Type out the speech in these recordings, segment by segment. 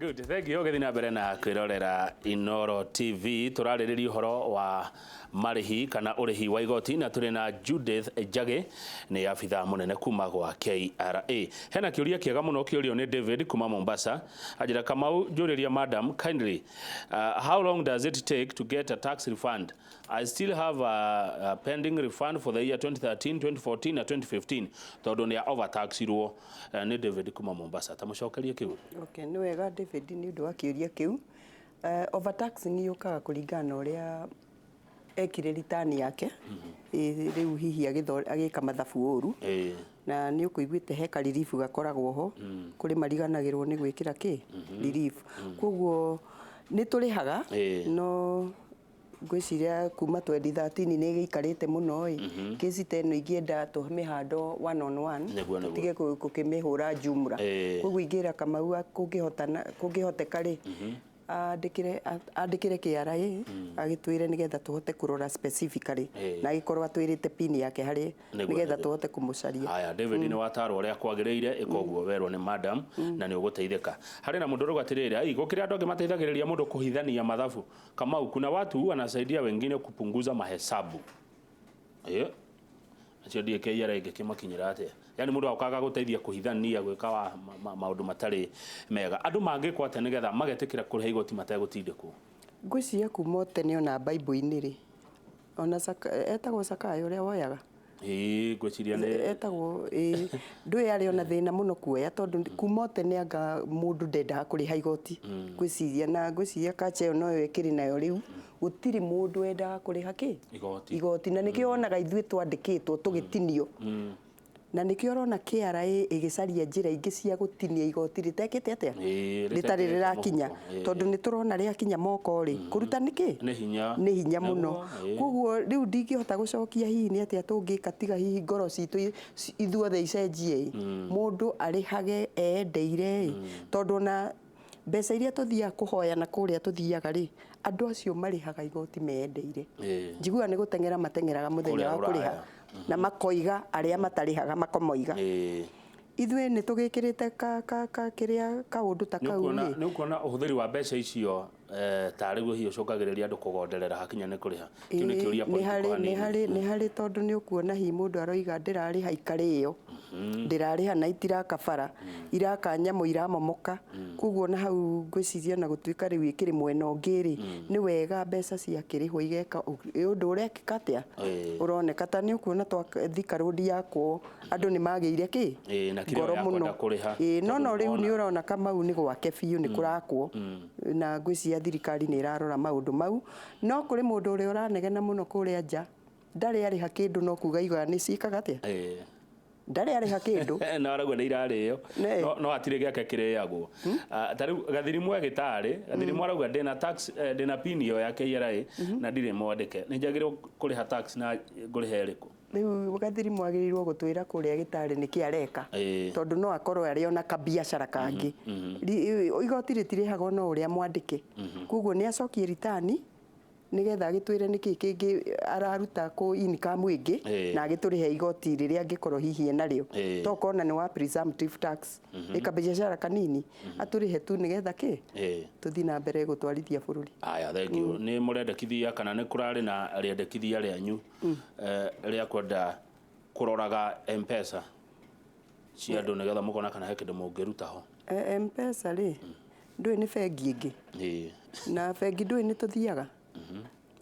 Good, thank you. Ũgĩthiĩ na mbere na kwĩrorera Inoro TV, tũrarĩrĩria ũhoro wa marĩhi kana ũrĩhi wa igoti, na tũrĩ na Judith Njagĩ, nĩ abithaa mũnene kuma gwa KRA. Hena kĩũria kĩega mũno kĩũrio nĩ David kuma Mombasa. Anjĩra, "Kamau, njũrĩria madam kindly, how long does it take to get a tax refund? I still have a pending refund for the year 2013, 2014 na 2015 tondũ nĩ overtaxirwo." Nĩ David kuma Mombasa. Ta mũcokerie kĩu. Okay, nĩ wega David nĩ ũndũ wa kĩũria kĩu. Overtaxing yũkaga kũringana na ũrĩa ekire return yake. Rĩu hihi agĩka mathabu ũru, na nĩ ũkũiguĩte he ka relief gakoragwo ho, kũrĩ mariganagĩrwo nĩ gwĩkĩra kĩ relief. Koguo nĩ tũrĩhaga, no ngwĩciria kuma 2013 nĩ ĩgĩikarĩte mũno ĩ, kesi ta ĩno ingĩenda tũmĩhandwo one on one, tũtige gũkĩmĩhũra jumla. Koguo ingĩra Kamau kũngĩhoteka rĩ, andĩkĩre KRA agĩtwĩre nĩgetha tũhote kũrora specifically, na agĩkorwo atwĩrĩte pin yake harĩ nĩgetha tũhote kũmũcaria. Haya, David, nĩ watarwo ũrĩa kwagĩrĩire. Ĩka ũguo werwo nĩ madam na nĩ ũgũteithĩka. Harĩ na mũndũ ũrauga atĩrĩrĩ, "Ai, gũkĩrĩ andũ angĩ mateithagĩrĩria mũndũ kũhithania mathabu. Kamau, kuna watu wanasaidia wengine kupunguza mahesabu." Acio ndiĩ KRA ĩngĩkĩmakinyĩra atĩa. Yani mũndũ okaga gũteithia kũhithania, gwĩka wa maũndũ matarĩ mega. Andũ mangĩkwo atĩa nĩgetha magetĩkĩra kũrĩha igoti mategũtindĩkwo? Ngwĩciria kuma o tene, ona Bible-inĩ rĩ, ona etagwo Zakayo ũrĩa woyaga. Ĩĩ, ngwĩciria nĩ Etagwo, ĩĩ, ndũĩ arĩ ona thĩna mũno kuoya, tondũ kuma o tene anga mũndũ ndendaga kũrĩha igoti. Ngwĩciria na ngwĩciria kacha ĩyo noyo ĩkĩrĩ nayo rĩu, gũtirĩ mũndũ wendaga kũrĩha kĩ? Igoti. Igoti. Na nĩkĩo wonaga ithuĩ twandĩkĩtwo tũgĩtinio, na nĩkĩo ũrona KRA ĩgĩcaria njĩra ingĩ cia gũtinia igoti rĩtekĩte atĩa, rĩtarĩ rĩtekĩrĩte rĩrakinya, mũhuko. Tondũ nĩ tũrona rĩakinya moko rĩ, kũruta nĩkĩ? Nĩ hinya. Nĩ hinya mũno. Nĩguo. Koguo rĩu ndingĩhota gũcokia hihi nĩ atĩa tũngĩka, tiga hihi ngoro citũ ithuothe icenjie ĩ, mũndũ arĩhage eendeire ĩ, tondũ ona mbeca iria tũthiaga kũhoya na kũrĩa tũthiaga rĩ, andũ acio marĩhaga igoti meendeire. Njiguaga nĩ gũteng'era mateng'eraga mũthenya Kũrĩa wa kũrĩha, Rũraya. Na makoiga arĩa matarĩhaga makomoiga. Ithuĩ nĩ tũgĩkĩrĩte ka kĩrĩa kaũndũ ta Nĩ kau ũkuona ĩ. Nĩ ũkuona ũhũthĩri wa mbeca icio, tarĩ guo hihi ũcũngagĩrĩria andũ kũgonderera hakinya nĩ kũrĩha? Kĩu nĩ kĩũria Nĩ political harĩ nĩ hanini. harĩ nĩ harĩ, tondũ nĩ ũkuona hihi mũndũ aroiga ndĩrarĩha ikarĩo, ndĩrarĩha na itiraka bara, iraka nyamũ iramomoka. Koguo na hau ngwĩciria na gũtuĩka rĩu ĩkĩrĩ mwena ũngĩ rĩ, nĩ wega mbeca ciakĩrĩhwo igeka ũndũ ũrekĩka atĩa, ũroneka ta nĩ ũkuona Thika Road yakwo, andũ nĩ magĩire kĩ? Ĩĩ, na kĩrĩa Ngoro ya mũno. kwenda kũrĩha, Ĩĩ, no tondũ no rĩu nĩwona. nĩ ũrona Kamau nĩ gwake biũ, nĩ kũrakwo, na ngwĩciria thirikari nĩ ĩrarora maũndũ mau. No kũrĩ mũndũ ũrĩa ũranegena mũno kũrĩa nja, ndarĩ arĩha kĩndũ, no kuga iga nĩ ciĩkaga atĩa, ndarĩ arĩha kĩndũ. No arauga nĩ irarĩo. No no hatirĩ gĩake kĩrĩagwo. Ah, ta rĩu Gathirimu agĩtarĩ Gathirimu arauga, "Ndĩna tax, ndĩna pin ĩyo ya KRA na ndirĩ mwandĩke. Nĩ njagĩrĩirwo kũrĩha tax na ngũrĩha ĩrĩkũ?" Rĩu Gathirimu agĩrĩirwo gũtwĩra kũrĩa gĩtarĩ nĩkĩ areka, tondũ no akorwo arĩ ona kabiacara kangĩ. Igoti rĩtirĩhagwo no ũrĩa mwandĩke. Koguo nĩ acokie ritani nĩgetha agĩtwĩre nĩkĩ kĩngĩ araruta kũ income ĩngĩ, na agĩtũrĩhe igoti rĩrĩa angĩkorwo hihi enarĩo. Tokorwo nĩ wa presumptive tax, ĩ kabiacara kanini, atũrĩhe tu nĩgetha kĩ, tũthiĩ na mbere gũtwarithia bũrũri. Aya, thank you. Nĩ mũrendekithia kana nĩ kũrarĩ na rĩendekithia rĩanyu rĩa kwenda kũroraga M-Pesa cia andũ nĩgetha mũkona kana he kĩndũ mũngĩruta ho? M-Pesa rĩ, ndũĩ nĩ bengi ĩngĩ, na bengi ndũĩ nĩ tũthiaga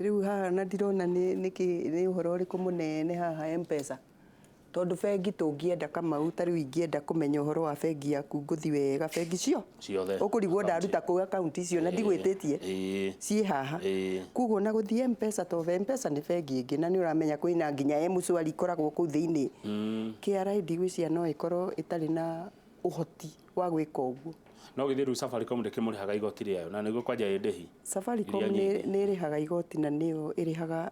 rĩu haha, na ndirona nĩ nĩkĩ nĩ ũhoro ũrĩkũ mũnene haha M-Pesa, tondũ bengi tũngĩenda, Kamau, ta rĩu ingĩenda kũmenya ũhoro wa bengi yaku, ngũthi wega bengi cio ciothe. Ũkũrigwo Account. Ndaruta kũ akaunti icio na ndigwĩtĩtie ciĩ haha. Koguo na gũthiĩ M-Pesa, to M-Pesa nĩ bengi ĩngĩ, na nĩ ũramenya kwĩna nginya M-Shwari ikoragwo kũu thĩinĩ. KRA ndigwĩciria no ĩkorwo ĩtarĩ na ũhoti wa gwĩka ũguo. No githĩ rĩu Safaricom ndĩkĩmũrĩhaga igoti rĩayo, na nĩguo kwanja ĩ ndĩhi Safaricom iria nĩ nyingĩ? Nĩ ĩrĩhaga igoti, na nĩyo ĩrĩhaga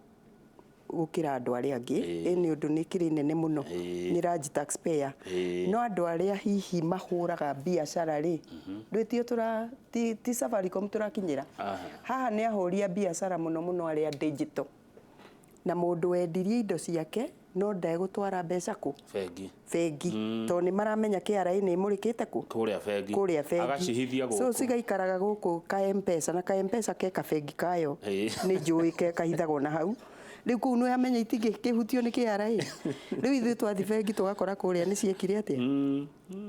gũkĩra andũ arĩa angĩ. Ĩ nĩ ũndũ nĩ ĩkĩrĩ nene mũno, nĩ large taxpayer. No andũ arĩa hihi mahũraga biacara rĩ, ndwĩtio tũra ti Safaricom tũrakinyĩra haha, nĩ ahũri a biacara mũno mũno arĩa digital, na mũndũ wendirie indo ciake. No ndegũtwara mbeca kũ? Bengi. Bengi, tondũ nĩ maramenya KRA nĩ ĩmũrĩkĩte kũ? Kũrĩa bengi. Kũrĩa bengi. Agacihithia So gũkũ. cigaikaraga gũkũ ka M-Pesa, na ka M-Pesa ke kabengi kayo. Nĩ njũĩ ke kahithagwo na hau. Rĩu kũu nĩ amenya itingĩkĩhutio nĩ KRA. Rĩu ithuĩ twathi bengi tũgakora kũrĩa nĩ ciekire atĩa?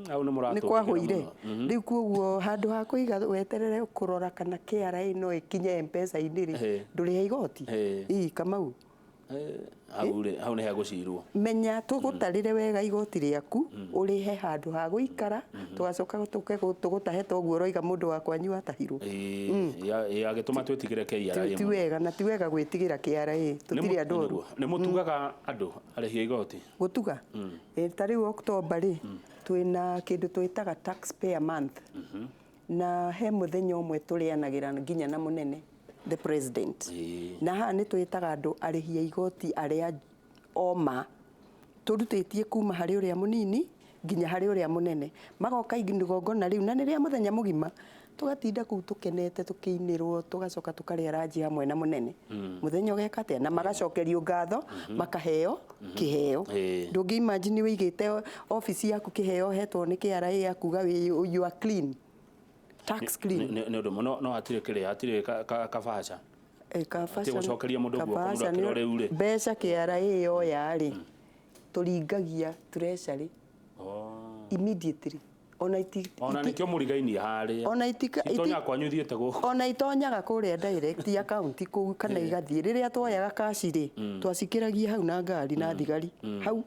Hau nĩ mũratũgĩra Nĩ kwahũire. Mũno. Rĩu koguo handũ ha kũiga weterere kũrora kana KRA no ĩkinye M-Pesa-inĩ rĩ, ndũrĩhe igoti. Ii Kamau. Hau rĩ, hau nĩ hegũcirwo. Menya tũgũtarĩre wega igoti rĩaku, ũrĩhe handũ ha gũikara, tũgacoka tũke tũgũtahe toguo ũroiga mũndũ wa kwanyu atahirwo. Ĩĩ, agĩtũma twĩtigĩre KRA Ti mũno. wega, na ti wega gwĩtigĩra KRA, tũtirĩ andũ oru. Nĩ mũtugaga andũ arĩhi a igoti? Gũtuga? Ta rĩu October rĩ, twĩna kĩndũ twĩtaga taxpayer month. Na he mũthenya ũmwe tũrĩanagĩra nginya na mũnene, the president. Na haha nĩ twĩtaga andũ arĩhi a igoti arĩa oma, tũrutĩtie kuma harĩ ũrĩa mũnini nginya harĩ ũrĩa mũnene, magoka igongona rĩu, na nĩ rĩa mũthenya mũgima, tũgatinda kũu tũkenete, tũkĩinĩrwo, tũgacoka tũkarĩa ranji hamwe na mũnene. Mũthenya ũgeka atĩa? Na magacokerio ngatho, makaheo kĩheo. Ndũngĩ imagine wĩigĩte obici yaku kĩheo hetwo nĩ KRA ya kuga you are clean, tax clean. Nĩ ũndũ mũno, no hatirĩ kĩrĩa, hatirĩ kabaca. Kabaca. Hatirĩ gũcokeria mũndũ guoko, mũndũ Kabaca. akĩrwo rĩu rĩ. Mbeca KRA yoya rĩ, tũringagia treasury immediately, ona iti Ona nĩkĩo mũrigainie harĩa. Ona itika Itonyaga kwanyu ithiĩte gũkũ. Ona itonyaga kũrĩa direct account kũu kana igathiĩ. Rĩrĩa twoyaga cash rĩ, twacikĩragia hau na ngari na thigari hau.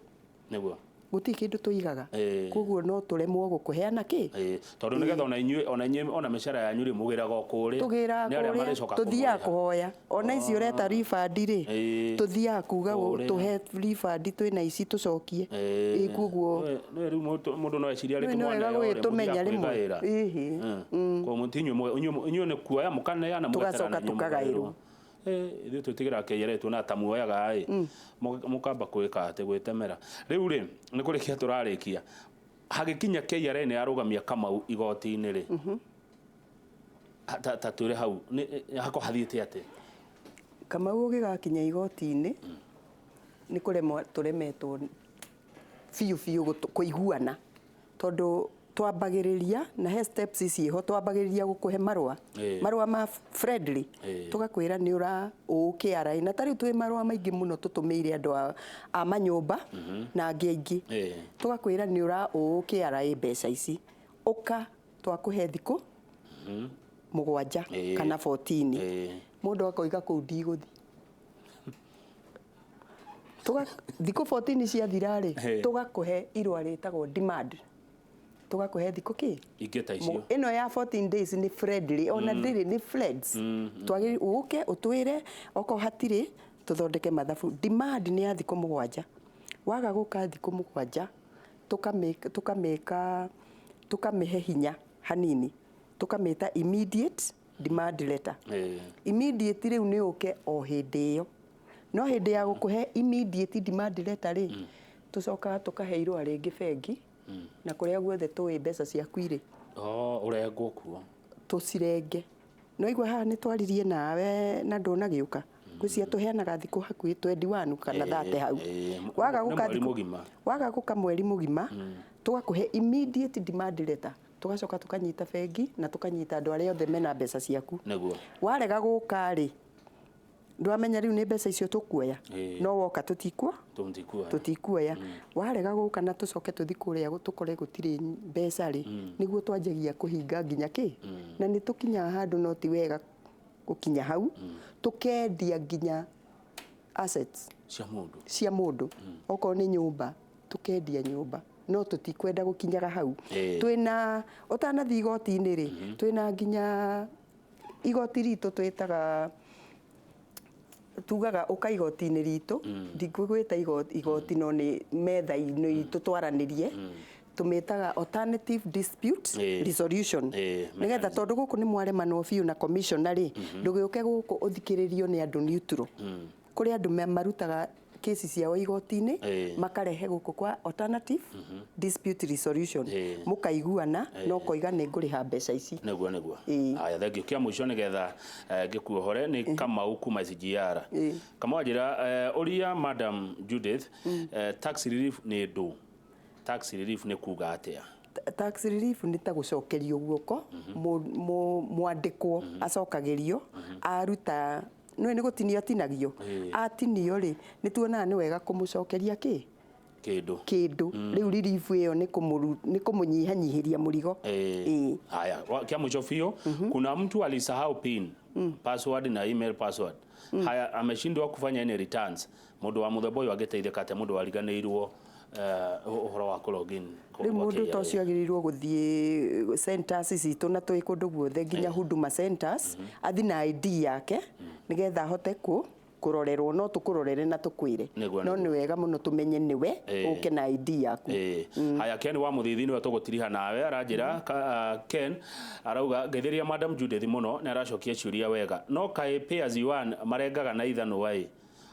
Gũtirĩ kĩndũ tũigaga. Koguo no tũremwo gũkũheana kĩ. Tondũ nĩgetha ona inyuĩ, ona inyuĩ, ona mĩcara yanyu rĩ, mũgĩraga o kũrĩa. Tũgĩraga Nĩ arĩa kũrĩa, marĩcoka tũthiaga kũmũrĩha. Kũhoya. Ona ici ũreta refund rĩ, tũthiaga kuga Kũrĩa. tũhe refund, twĩna ici tũcokie. Koguo Nĩ rĩu mũndũ no ecirie arĩ Nĩ wega tũmwana ĩyo rĩ, gũgĩtũmenya mũthiaga rĩmwe. kwĩgaĩra. Ĩhĩ. Koguo mũtinyuĩ inyuĩ nĩ kuoya mũkaneana, mũgeterera Tũgacoka na inyuĩ tũkagaĩrwo. mũgaĩrwo. Ithuĩ twĩtigĩraga KRA, tuonaga ta muoyaga ĩ, mũkamba gwĩka atĩ gwĩtemera. Rĩu rĩ, nĩ kũrĩkia tũrarĩkia, hagĩkinya KRA nĩ yarũgamia Kamau igoti-inĩ rĩ, ta twĩre hau hako hathiĩte atĩa? Kamau ũgĩgakinya igoti-inĩ, nĩ kũremwo tũremetwo biũ biũ kũiguana, tondũ twambagĩrĩria na he steps ciĩho, twambagĩrĩria gũkũhe marũa, marũa ma friendly, tũgakwĩra nĩ ũra ũ KRA, na ta rĩu twĩ marũa maingĩ mũno tũtũmĩire andũ a manyũmba na angĩ aingĩ, tũgakwĩra nĩ ũra ũ KRA mbeca ici, ũka twakũhe thikũ 7 kana 14. Mũndũ akoiga kũu ndigũthiĩ. Tuga thikũ 14 ciathira rĩ, tũgakũhe irũa rĩtagwo demand, tũgakũhe thikũ kĩ? Ingĩ ta icio. Ĩno ya 14 days nĩ friendly, ona ndĩrĩ, nĩ friends, twagĩrĩirwo ũke ũtwĩre okorwo hatirĩ, tũthondeke mathabu. Demand nĩ ya thikũ 7. Waga gũka thikũ 7, tũkamĩka, tũkamĩhe hinya hanini, tũkamĩta immediate demand letter. Immediate rĩu nĩ ũke o hĩndĩ ĩyo, no hĩndĩ ya gũkũhe immediate demand letter rĩ, tũcokaga tũkahe irũa rĩngĩ bengi na kũrĩa guothe tũĩ mbeca ciaku irĩ. Oh, ũrengwo kuo. Tũcirenge. No igua haha nĩ twaririe nawe na ndũnagĩũka, ngwĩciria tũheanaga thikũ hakuhĩ 21 kana 30 hau. Waga Nĩ gũka mweri thikũ mũgima. Waga gũka mweri mũgima, tũgakũhe immediate demand letter, tũgacoka tũkanyita bengi na tũkanyita andũ arĩa othe mena mbeca ciaku. Warega gũka rĩ, ndwamenya rĩu nĩ mbeca icio tũkuoya, no woka tũtikuo, Tũtikuoya. Tũtikuoya. Warega gũka na tũcoke tũthi kũrĩa tũkore gũtirĩ mbeca rĩ, nĩguo twanjagia kũhinga nginya kĩ, na nĩ tũkinyaga handũ, no ti wega gũkinya hau, tũkendia nginya assets cia mũndũ, cia mũndũ. Okorwo nĩ nyũmba, tũkendia nyũmba, no tũtikwenda gũkinyaga hau. Twĩna ũtanathiĩ igoti-inĩ rĩ, twĩna nginya igoti ritũ twĩtaga, tugaga ũka igoti-inĩ ritũ, ndingũgwĩta igoti, no nĩ metha-inĩ itũ twaranĩrie, tũmĩtaga alternative dispute resolution, nĩgetha mechanism. Tondũ gũkũ nĩ mwaremanwo biũ na commissioner rĩ, ndũgĩũke gũkũ ũthikĩrĩrio nĩ andũ neutral. Kũrĩ andũ marutaga kesi ciao igoti-inĩ, makarehe gũkũ kwa alternative dispute resolution, mũkaiguana na ũkoiga nĩ ngũrĩha mbeca ici. Nĩguo, nĩguo. Haya, thengio. Kĩa mũico nĩgetha ngĩkuohore nĩ Kamau kuma SGR. Kamau anjĩra, ũria Madam Judith, tax relief nĩ ndũ, tax relief nĩ kuga atĩa? Tax relief nĩ ta gũcokerio guoko, mwandĩkwo acokagĩrio aruta nĩ gũtinio atinagio. Atinio rĩ, nĩ tuonaga nĩ wega kũmũcokeria kĩ? Kĩndũ. Kĩndũ. Rĩu relief ĩyo nĩ kũmũnyihanyihĩria mũrigo. Haya, kia mwisho biũ, kuna mtu alisahau PIN, password na email password. Haya, ameshindwa kufanya any returns. Mũndũ wa mũthemba ũyũ angĩteithĩka atĩa, mũndũ wariganĩirwo ũhoro wa kũ-login Rĩu gwa mũndũ ta KRA? ũcio agĩrĩirwo gũthiĩ centers citũ na twĩ kũndũ guothe, nginya Huduma centers, athi na ID yake nĩgetha ahote kũrorerwo. No tũkũrorere na tũkwĩre. No nĩ wega mũno tũmenye nĩwe, ũke na ID yaku. Haya, Ken wa Mũthithi nĩwe tũgũtiriha nawe. Aranjĩra Ken arauga, ngeithĩria Madam Judith mũno, nĩ aracokia ciũria wega, no kaĩ pay as you earn marengaga na ithanwa ĩ?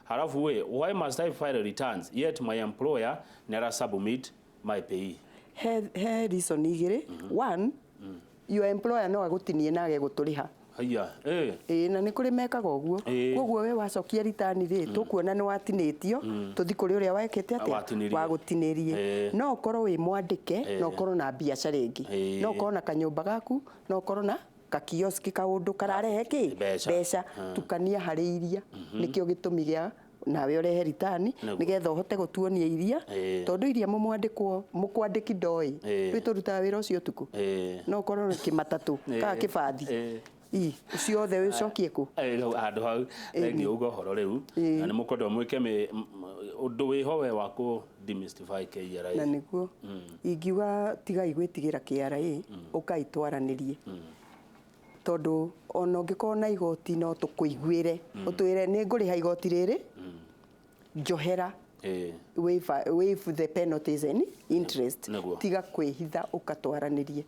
Halafu we, why must I file returns yet my employer nĩ ara submit my pay? He reason igĩrĩ. One, your employer no agũtinie na age gũtũrĩha. Haya, Ĩĩ, na nĩ kũrĩ mekaga ũguo. Koguo we wacokia ritani rĩ, tũkuona nĩ watinĩtio, tũthi kũrĩ ũrĩa wekĩte atĩa? Watinĩrie. Wagũtinĩrie. No ũkorwo wĩ mwandĩke, no ũkorwo na biacara ĩngĩ, no ũkorwo na kanyũmba gaku, no ũkorwo na kakioski, kaũndũ kararehe kĩ? Mbeca. Mbeca. Tukania harĩ iria, nĩkĩo gĩtũmi gĩa nawe ũrehe ritani, nĩgetha ũhote gũtuonia iria, tondũ iria mũmwandĩkwo mũkwandĩki ndoĩ. Rĩu tũrutaga wĩra ũcio ũtukũ. No ũkorwo na kĩmatatũ kana kĩbathi. I ciothe ũcokie kũ? Hau handũ hau, thengio uga ũhoro rĩu, na nĩ mũkwenda mwĩke ũndũ wĩho we wa kũ demystify KRA. Na nĩguo ingiuga, tigai gwĩtigĩra KRA, ũkai twaranĩrie, tondũ ona ũngĩkorwo na igoti no tũkũiguĩre, ũtwĩre nĩ ngũrĩha igoti rĩrĩ, njohera, waive the penalties and interest. Tiga kwĩhitha, ũkatwaranĩrie.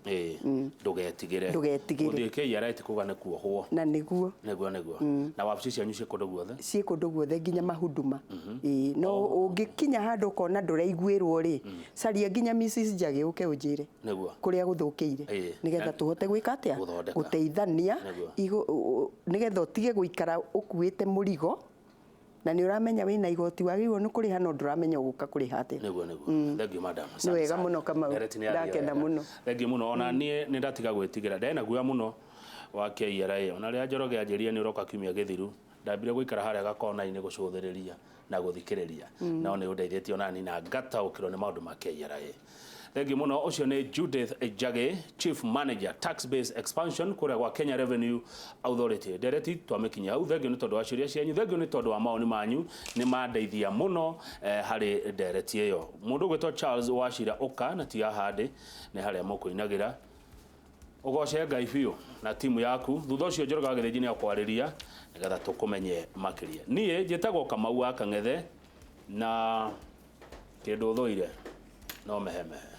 Ndũgetigĩre. Ndũgetigĩre. Gũthiĩ KRA ti kuga nĩ kuohwo. Na nĩguo. Nĩguo. Na wabici cianyu ciĩ kũndũ guothe? Ciĩ kũndũ guothe, nginya mahuduma. Ĩĩ, no ũngĩkinya handũ ũkona ndũraiguĩrwo rĩ, caria nginya Mrs Njagĩ, ũke ũnjĩre kũrĩa gũthũkĩire, nĩgetha tũhote gwĩka atĩa? Gũthondeka. Gũteithania. Nĩgetha ũtige gũikara ũkuĩte mũrigo na nĩ ũramenya wĩna igoti wagĩrĩirwo nĩ kũrĩha, no ndũramenya ũgũka kũrĩha atĩa. Nĩguo. Thank you, madam. Nĩ wega mũno, Kamau. Ndereti nĩ yathiĩ Ndakena wega. mũno. Thank you mũno. Ona niĩ nĩ ndatiga gwĩtigĩra, ndena guoya mũno wa KRA. Ona rĩrĩa Njoroge anjĩrire nĩ ũroka kiumia gĩthiru, ndambire gũikara harĩa gakona-inĩ gũcũthĩrĩria na gũthikĩrĩria, no nĩ ũndeithĩtie ona niĩ na ngataũkĩrwo nĩ maũndũ ma KRA. Thank you mũno. Ũcio nĩ Judith Njagĩ, Chief Manager, Tax Base Expansion kũrĩa gwa Kenya Revenue Authority. Ndereti twamĩkinyia hau. Thank you nĩ tondũ wa ciũria cianyu, thank you nĩ tondũ wa mawoni manyu, nĩ mandeithia mũno harĩ ndereti ĩyo. Mũndũ ũgwĩtwo Charles Wachira, ũka na ti haha ndĩ, nĩ harĩa mũkũinagĩra ũgoce Ngai biũ na timu yaku. Thutha ũcio Njoroge wa Gĩthĩnji nĩ akwarĩria nĩgetha tũkũmenye makĩria. Niĩ njĩtagwo Kamau wa Kang'ethe, na kĩndũ thũire no mehemehe.